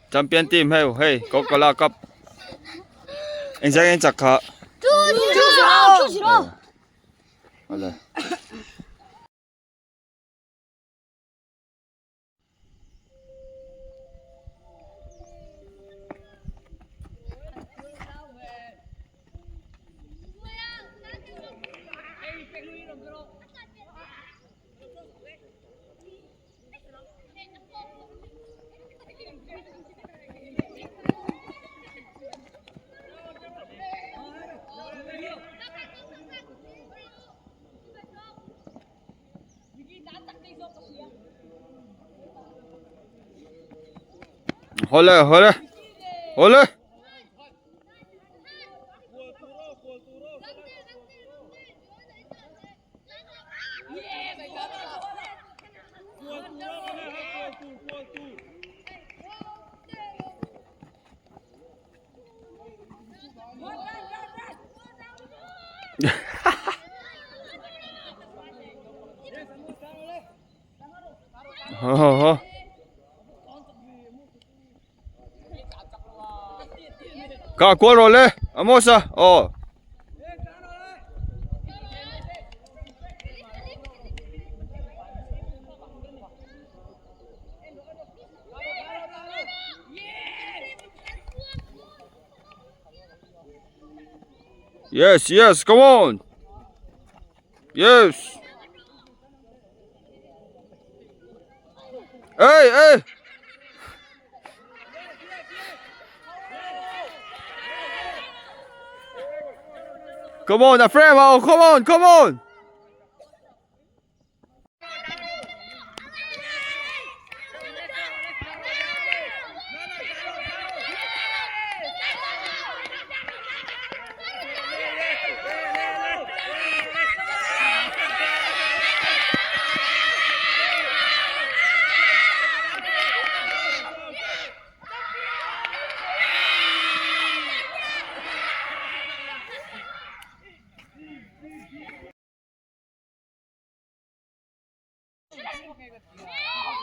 Champion team hei hei Coca-Cola cup engzah nge an chak kha awle. Hawle hawle hawle. Ka kual rawh le Amos a aw. Yes, yes, come on. Yes. Hey, hey. Come on, a frame, oh, come on, come on.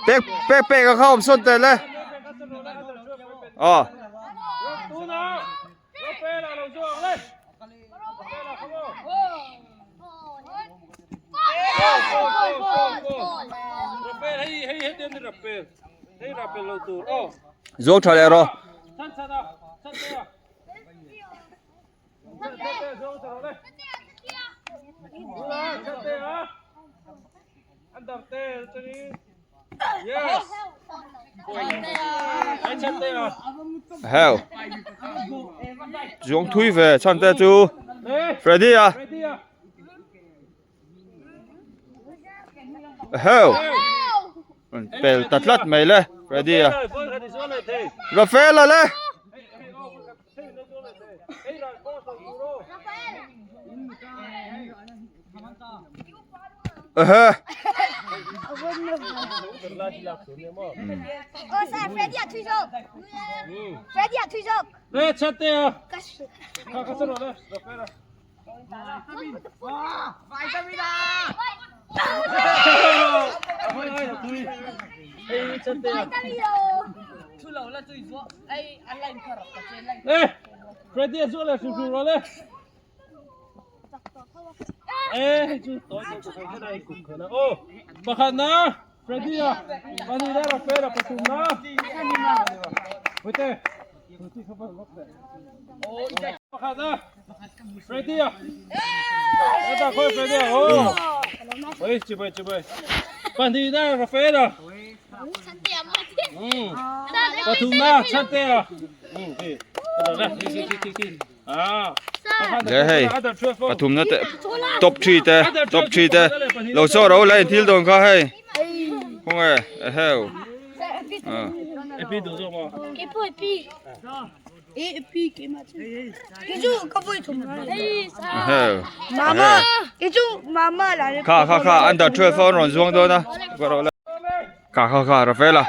Pek pek pek a kha awm sawn tel e. Aw. Zawk tha leh rawh. Heo Zuang thui ve chhan te chu Freddy a Heo Pel ta tlat mai le Freddy a Rafael a le Ehe. Le hei pathumna te top 3 te top 3 te lo saw ro la in thil dawn kha hei khawnge eheu eheu kha kha kha under 12 ho an rawn zuang dawn a Kha kha kha Rafaela.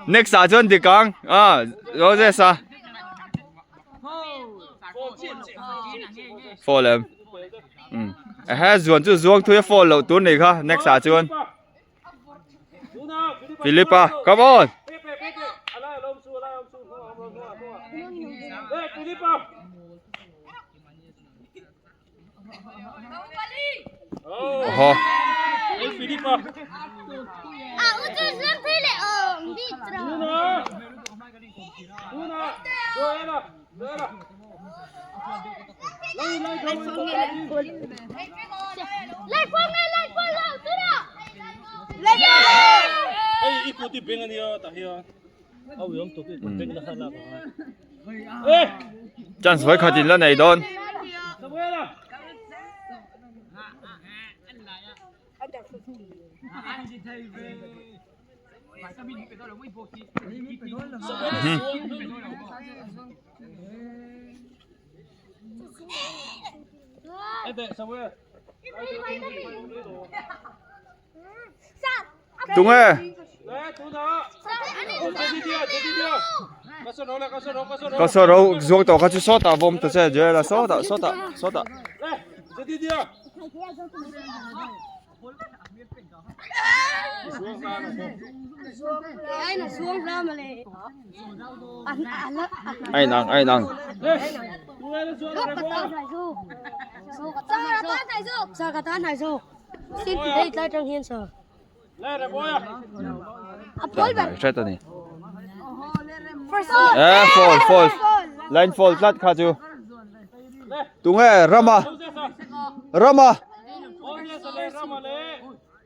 Next ah chuan dik ang ah Roses a Fall em um ehe zuan chu zuang thui a fall loh tur ni kha next ah chuan. Philippa, come on. Oho. Chance vawi khat in la nei dawn. Tunge? Ka saw ro zuang tawh kha chu sawtah vawm ta che Joel-a sawtah sawtah sawtah. A inang a inang. Hret a ni. Eh fall fall line fall tlat kha chu. Tunge Rama Rama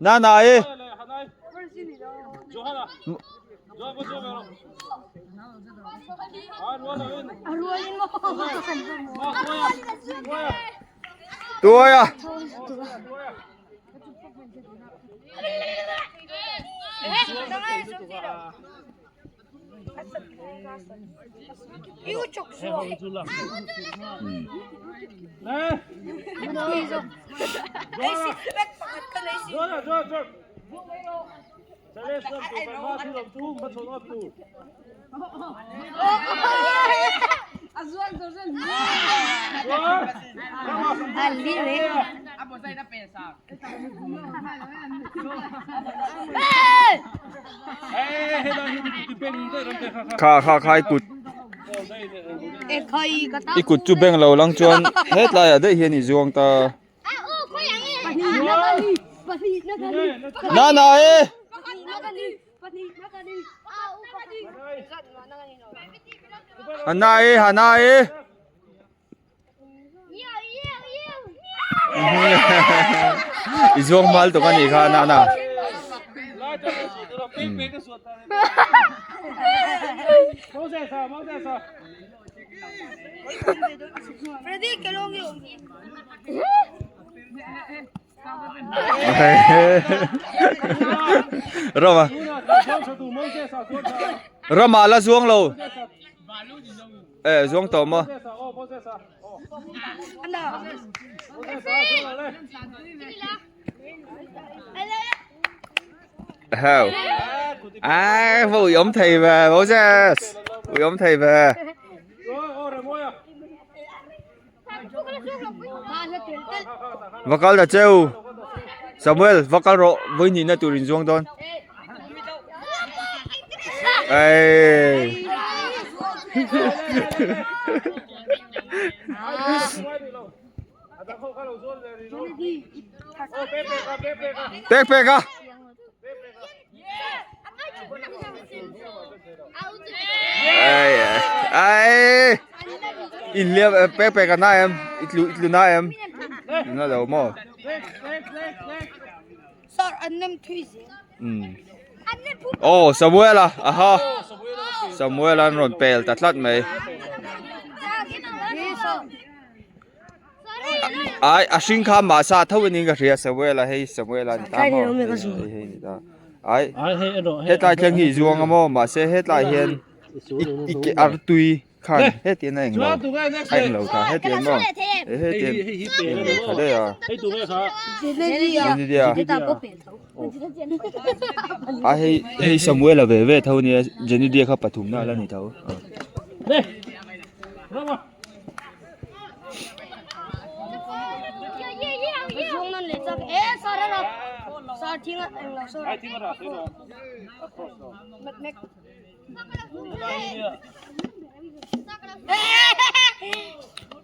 Nana e Tuaia Kha kha kha i kut i kut chu beng lo lang chuan hetlaiah daih hian i zuang ta. Nana e. Hana e Hana e. I zuang mal tuk anih kha Nana. Rama Rama la zuang lo Eh zuang tawh maw? Heo. À, vô ui ống thầy về, Moses. Ui ống thầy về. Va kal ta cheu. Samuel, va kal rawh. Vawi hnihna tur in zuang dawn. Ei. Pek pek a. Ai ai. In liam pek pek a na em. I tlu i tlu na em. Na lo maw? Sir an nem thui zel. Um. Oh Samuela aha. Samuela an rawn pel ta tlat mai. Ai a hring kha mahsa tho anin ka hria Samuela hei Samuela ni ta maw hei hei ni ta. Ai hetlai thleng hi zuang a maw mahse hetlai hian i ke artui khan hetian a englo a englo kha hetian maw hetian englo tha daih a Jenidia a hei hei Samuela ve ve tho ania Jenidia kha pathumna ala ni tho.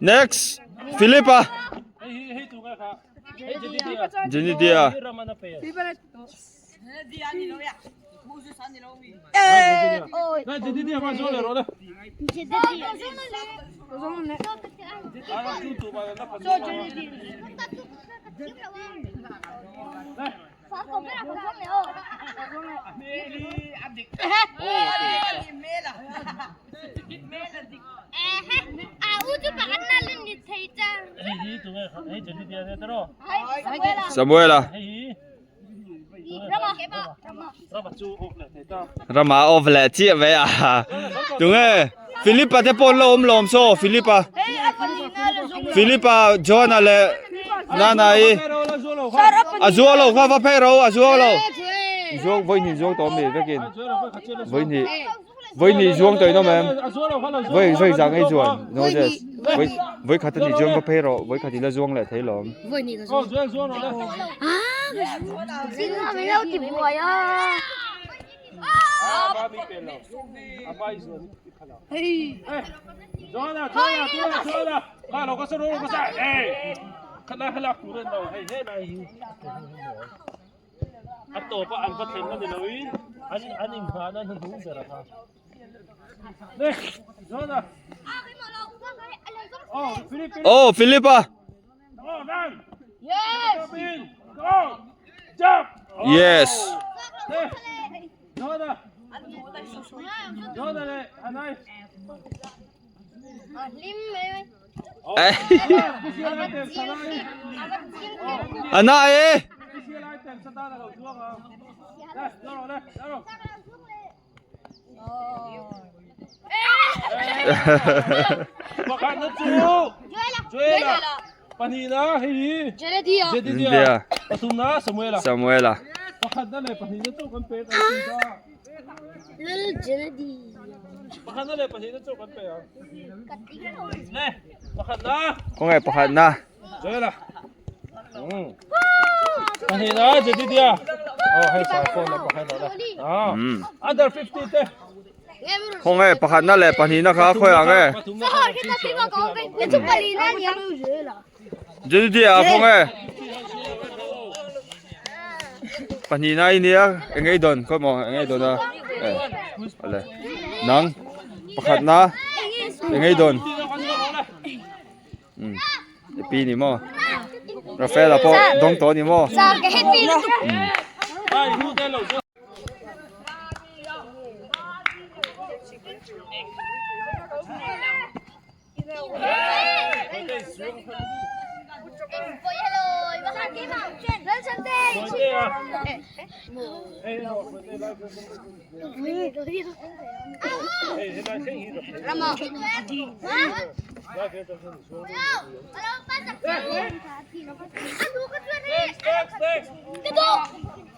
Next Philip-a Jenidia Samuela Rama off leh chiah mai a tunge Philip-a te pawh an lo awm lawm saw Philip-a Philip-a John-a leh Nana-i a zual lo kha va phei ro a zual lo zuang vawi hnih zuang tawh ami vekin vawi hnih vawi hnih zuang tawh in awm em vawi vawi zah ngei chuan Moses vawi vawi khat a nih chuan va phei rawh vawi khat i la zuang leh thei lawm. A tawpa an va thlen a ni loin an an inghahna hnuhnung ber a kha. Oh Philip-a Yes A na e. India Samuela Khawnge pakhatna Khawnge pakhatna leh pahnihna kha khawi ang e Jedidia khawnge pahnihna i nia eng ei dawn khawi maw eng ei dawn a awle nang pakhatna eng ei dawn umm happy ni maw Rafaela pawh dawng tawh a ni maw umm.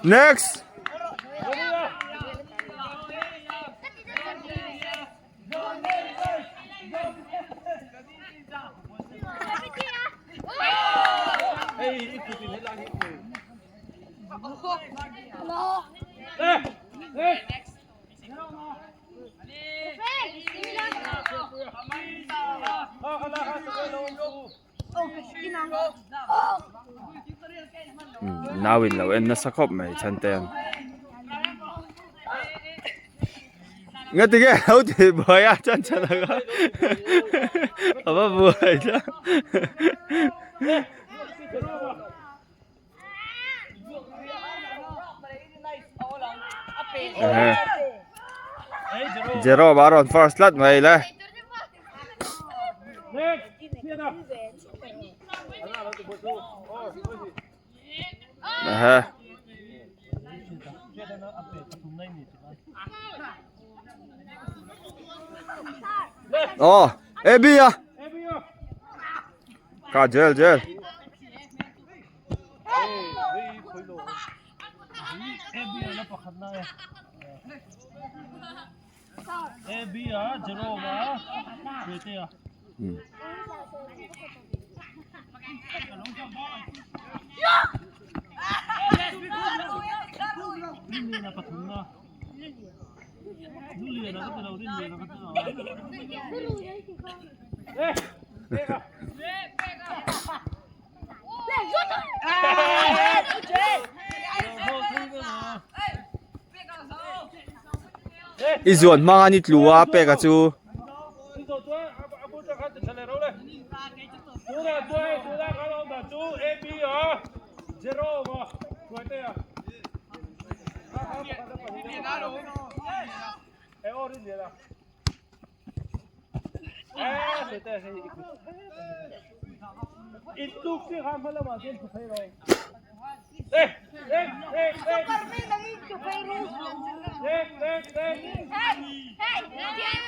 Next. Nau in lo en nasa khawp mai chhan te an nga ti nge lo tih buai a chan chhan ang a a va buai tlat. Jerome a rawn first tlat mai le. Ehe. Oh, Abby a. Ka Joel Joel. I zuan hmang a ni tlu a peka chu.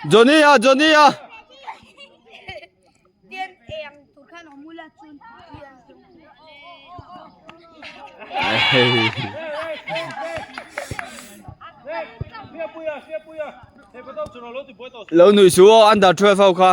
Johnny a Johnny a. Lo nuih su aw under 12 ho kha.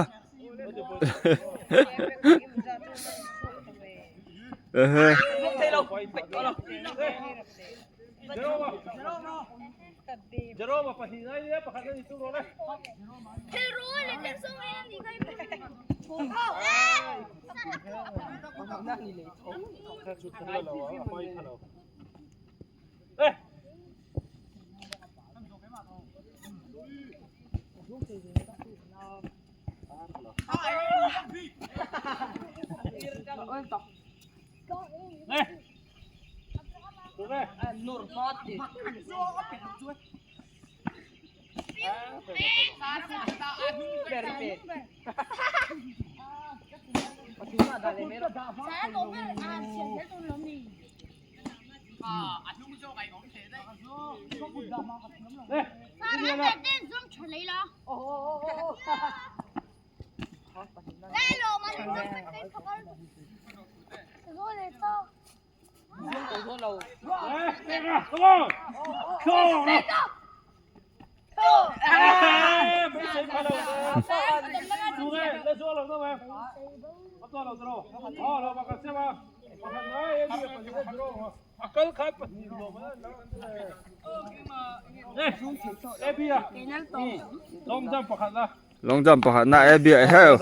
Long jump pakhat na e bia heo.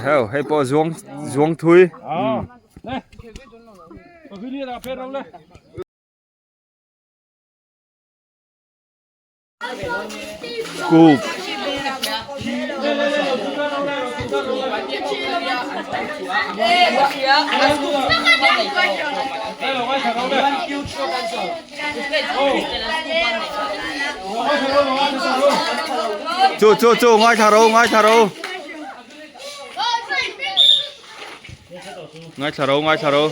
Heo hei pawh zuang zuang thui. Scoop. Chu chu chu ngaithla ro ngaithla ro. Ngaithla ro ngaithla ro.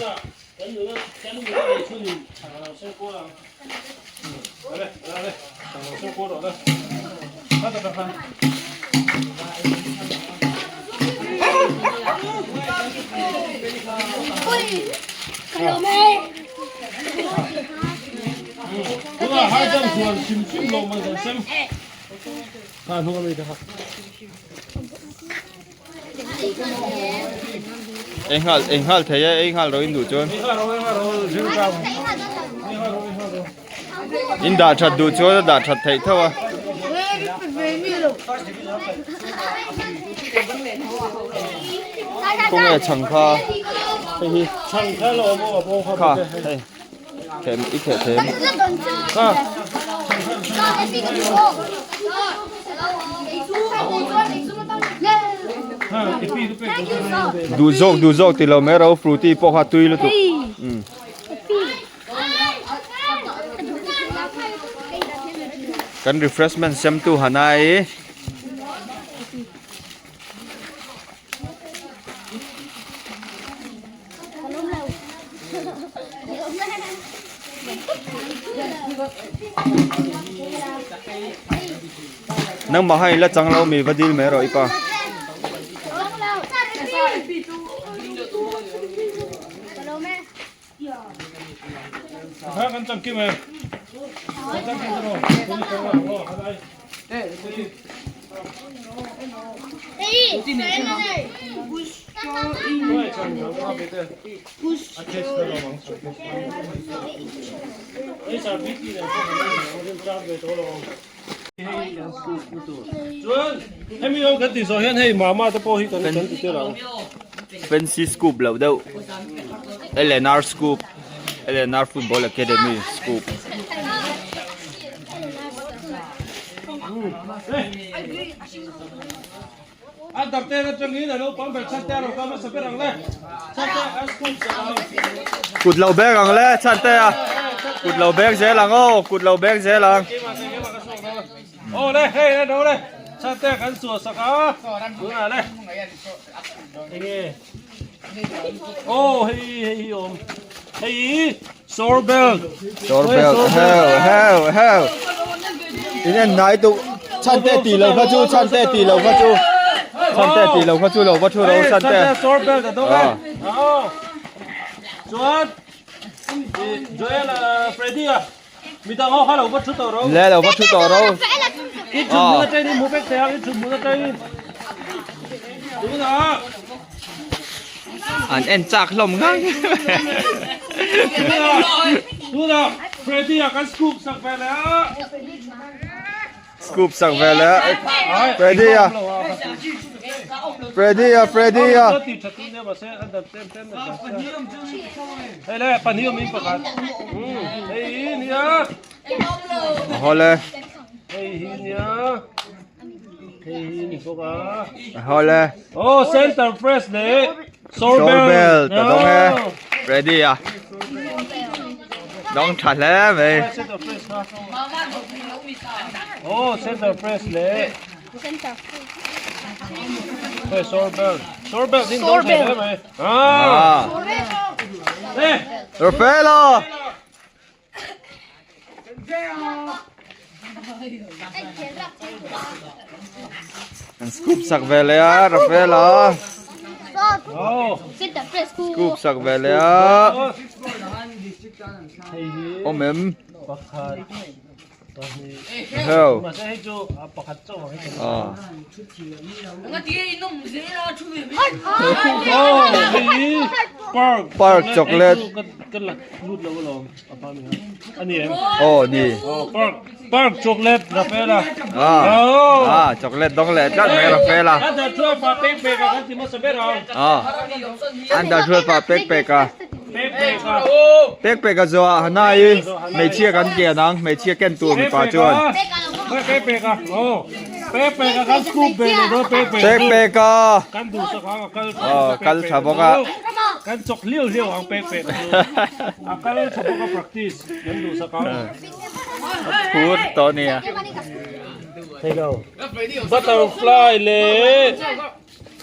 Ei nghal ei nghal thei e ei nghal ro in duh chuan in dah that duh chuan a dah that theih tho a. Khawnge chhang kha hei hi kha hei them i theh them kha. Duh zawk duh zawk ti lo mai ro Frooti pawh kha tui lutuk. Umm. Kan refreshment sem tu Hanai. Nangmah kha in la chang lo mi va dil mai rawh i pa. Fancy scoop loh deuh LNR scoop LNR football academy scoop. Kut lo bek ang le chhan te a kut lo bek zel ang aw kut lo bek zel ang. Aw le hei le do le chhan te kan suah sak a tunah le enge aw hei hei hi awm hei hi sorbelt sorbelt heu heu heu in en nai tu chhan te ti lo kha chu chhan te ti lo kha chu chhan te ti lo kha chu lo va thu ro chhan te sorbelt a dawng e chuan Joel Freddy a midang ho kha lo va thu tawh ro le lo va thu tawh ro i thut hmun atangin i hmu vek thei ang i thut hmun atangin tunah an en chak hlawm ngang tunah Freddy a kan scoop sak ve leh a scoop sak ve leh a Freddy a Freddy a Freddy a Hei le pahnih awm in pakhat. Hei hi nia. Haw le. Hei hi nia. Hei hi ni bawk a. Haw le. Oh center press le sorbel ta dawng e. Ready a. Dawng tha hle mai. Center press ha. Oh center press le. Hei sorbel. Sorbel din dawng tha hle mai. Ah. Raffaello. An scoop sak ve leh a Raffaello. Scoop sak ve leh a. Awm em? Heo. Ah. Park chocolate. Oh ni. Park chocolate Rafaela. Ah. Ah chocolate dong leh tlat mai Rafaela. Ah. Under 12 pa pek pek a. Pek pek a zuah Hanai hmeichhia kan kian ang hmeichhia ken tur mipa chuan. Pek pek a Pek pek a aw kal tha bawk a. Kan chawk hliau hliau ang pek pek a kal tha bawk a practice kan duhsak ang. Phur tawh nia. Hello. Butterfly leh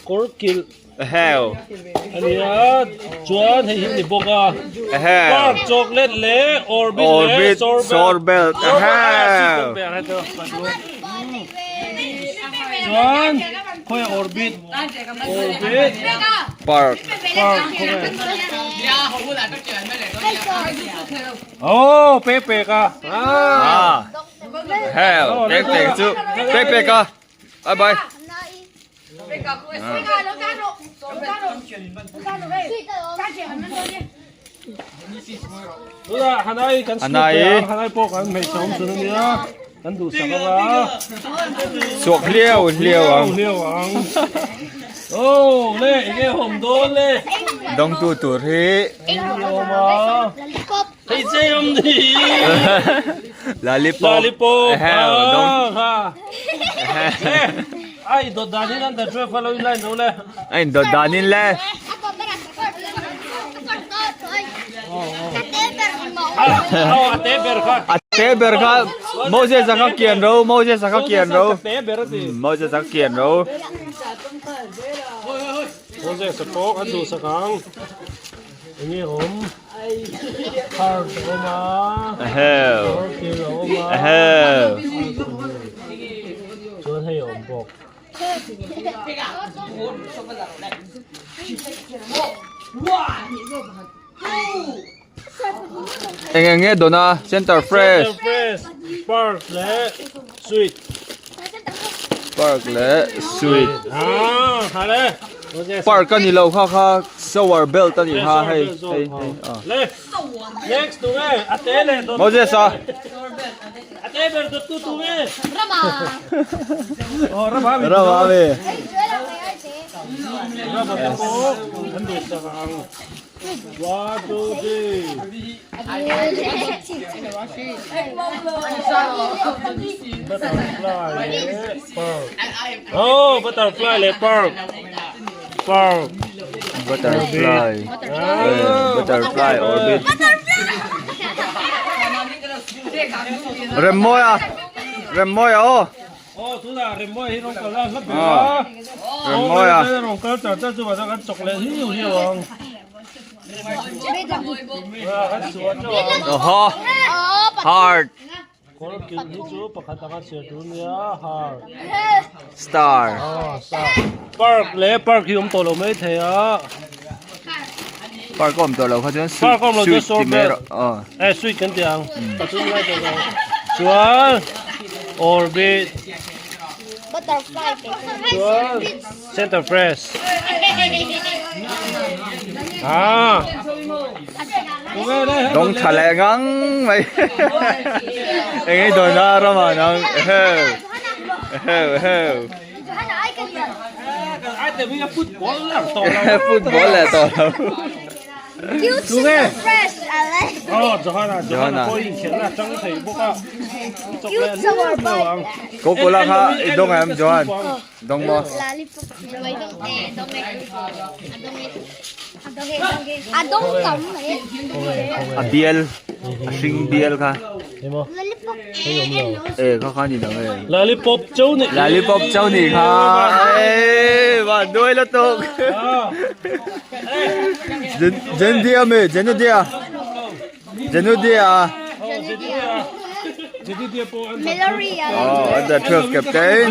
kawrkilh. Eheu. Ania chuan hei hi ni bawk a. Eheu. Park chocolate leh orbit leh sorbet. Eheu. Chuan khawi orbit orbit park park khawi. Oh pe pe ka. Ah. Eheu pek pek chu pek pek a. Bye bye. Suak hliau hliau ang. Dawngtu tur hi. Lollipop. Lollipop. A indawt danin under 12 kha lo in line lo le. A indawt danin le. A te ber kha. A te ber kha Moses a kha kian ro Moses a kha kian ro. A te ber a ti. Moses a kha kian ro. Moses a pawh an duhsak ang. Enge awm? Heart a awm a. Eheu. Kawrkil a awm a. Eheu. Chuan hei a awm bawk. Eng eng nge dawn a? Center fresh. Center fresh, park leh sweet. Park leh sweet. Ah, tha le. Park a ni lo kha kha shower belt a ni kha hei hei hei ah. Le. Next tu nge a te le dot. Moses a. A te ber dot tu tu nge. Rama. Oh rama mi. Rama mi. Rama te pawh an duh sak ang. 1 2 3. Butterfly leh pearl. Oh, butterfly leh pearl. Pearl. Butterfly. Butterfly orbit. Remmawi a. Remmawi a aw. Aw tunah Remmawi hi rawn kal a hla ber a. Remmawi a. Rawn kal char char chu mahse kan chawk leh hiu hiu ang. Awhaw heart. Kawr kilh hi chu pakhat anga chhiar tur nia heart. Star. Park leh park hi awm tawh lo mai thei a. Park awm tawh lo kha chuan Park awm lo chuan sweet ti mai rawh. Eh sweet kan ti ang. Ka chhung lai tawh lo. Chuan orbit. Butterfly. Chuan center fresh. Ah. Dawng tha leh ngang mai. Eng ei dawn a rama nang. Eheu. Eheu eheu. Football leh tawh lo. Cute fresh Oh Johanna Johanna Johanna. pawh in khelh a tang thei bawk a. Cute sour bite. Coca-Cola kha i dawng em Johan? Dawng maw? A dawng tam mai. A bial a hring bial kha. Emaw. E kha kha ni dang e. Lollipop chau ni. Lollipop chau ni kha. E van duai la tuk. Jen dia me Jenu dia. Jenu dia. Melody. Oh, under 12 captain.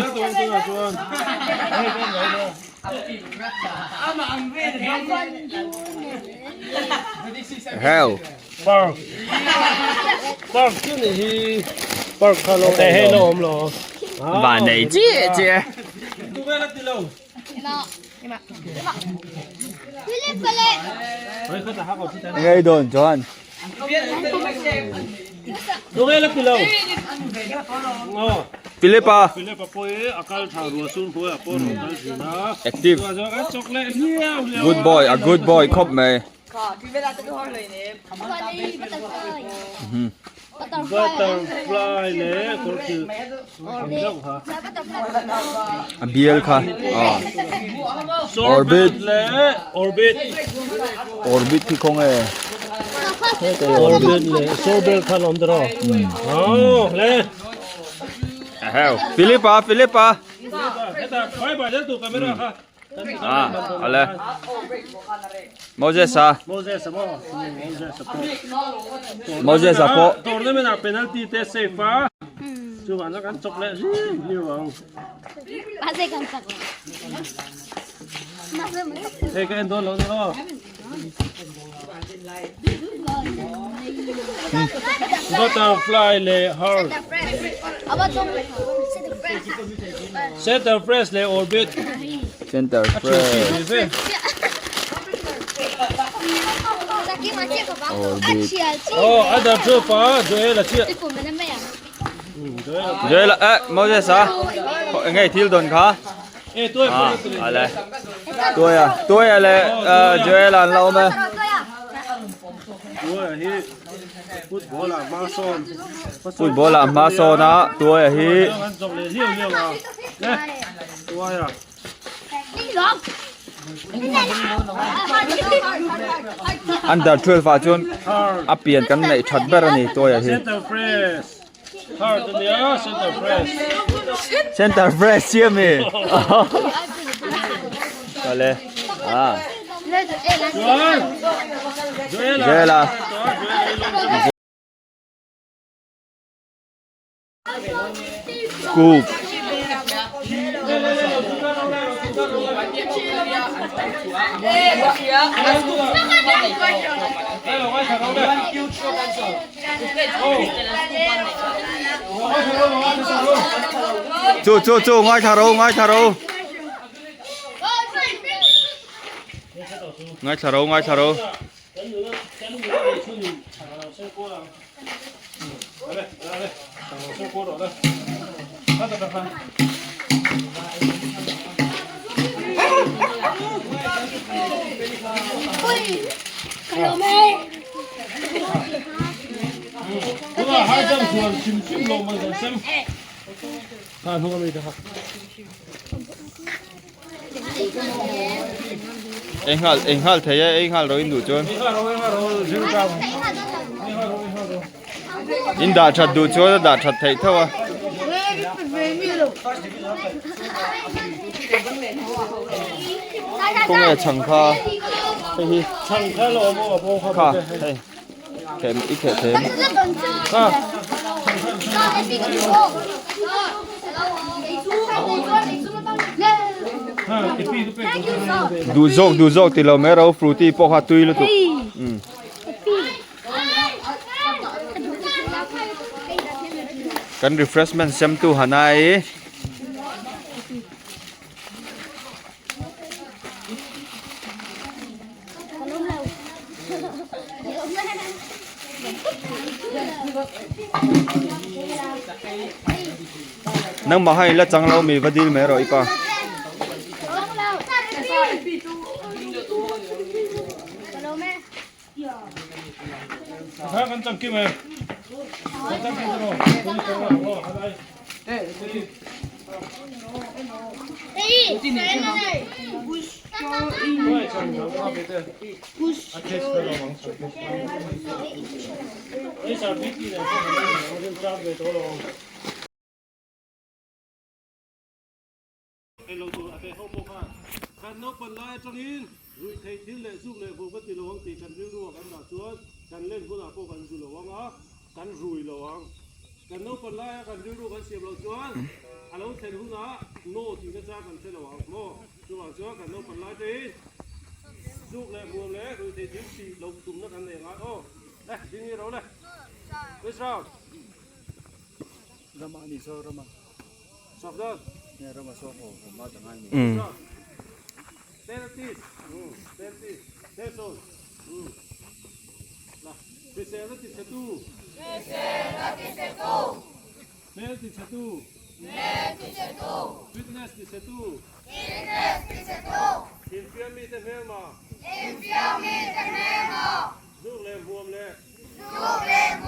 Hell. Park. Park chu ni hi park kha lo e hei lo awm lo. Van nei chi chi. Tu ve la ti lo. Ngay đồn Johan. Tu ve la ti lo. Philippa. Philippa pawh hi a kal tha rua sun pawh a pawh rawn kal thin a. Active. Chocolate hiau hiau. Good boy, a good boy khawp mai. Butterfly leh kawrthil ang deuh kha. A bial kha. Orbit leh orbit. Orbit khi khawng e. Orbit leh sorbet kha an awm ta rawh. Aw le. Heo. Philippa, Philippa. Hetah bye bye zel tur camera kha. Ah, ale. Moses a. Moses a maw? Moses a pawh. Moses a pawh. Tournament ah penalty te safe a. Chuvang chuan kan chawk leh hlim hlim ang. Hei ka en dawn lo ni aw. Butterfly leh heart. Center fresh leh orbit. Center fresh. Orbit. Oh, other chu pa Joel a chiah. Joel eh Moses a. Engei thil dawn kha. Eh tuai Ah, ale. Tuai a, tuai a le Joel an la awm e. Tuai hi football ah hma sawn. Football ah hma sawn a, tuai a hi. An zawk leh hliau hliau a. Le. Tuaia. Under 12 ah chuan a pian kan neih that ber a ni Tuaia hi. Center fresh. Third a nia center fresh. Center fresh chiah mi. Vale. Ah. Chuan Joel-a. Joel-a. Scoop. Chu chu chu ngaithla ro ngaithla ro. Ngaithla ro ngaithla ro. Ei nghal ei nghal thei e ei nghal ro in duh chuan in dah that duh chuan a dah that theih tho a. Khawnge chhang kha hei hi kha hei khem i kheh thei a. Duh zawk duh zawk ti lo mai ro fruity pawh kha tui lutuk umm. Kan refreshment sem tu Hanai. Nangmah kha ila chang lo mi va dil mai rawh i pa. Eng lo tur a pe ho pawh khan kan naupan lai atangin ruih theih thil leh zuk leh vum ka ti lo ang tih kan rilru ah kan dah chuan kan len hunah pawh kan zu lo ang a, kan rui lo ang. Kan naupan laia kan rilru kan siam loh chuan a lo thlen hunah no tih na chang kan hre lo ang maw? Chuvang chuan kan naupan lai te hi zuk leh hmuam leh ruih theih thil tih loh tumna kan nei ngai aw. Le, ding i ro le. This round. Rama ani saw Rama. Safdar. Nge Rama saw ho ho ma ta ngai ni. Penalties. Penalties. Nelson. La. Hrisel ti chhe tu. Hrisel ti chhe tu. Hmel ti chhe tu. Hmel ti chhe tu. Fitness ti chhe tu. Fitness ti chhe tu. Infiam mite hmelma. Infiam mite hmelma. Zuk leh hmuam leh. Zuk leh hmuam leh.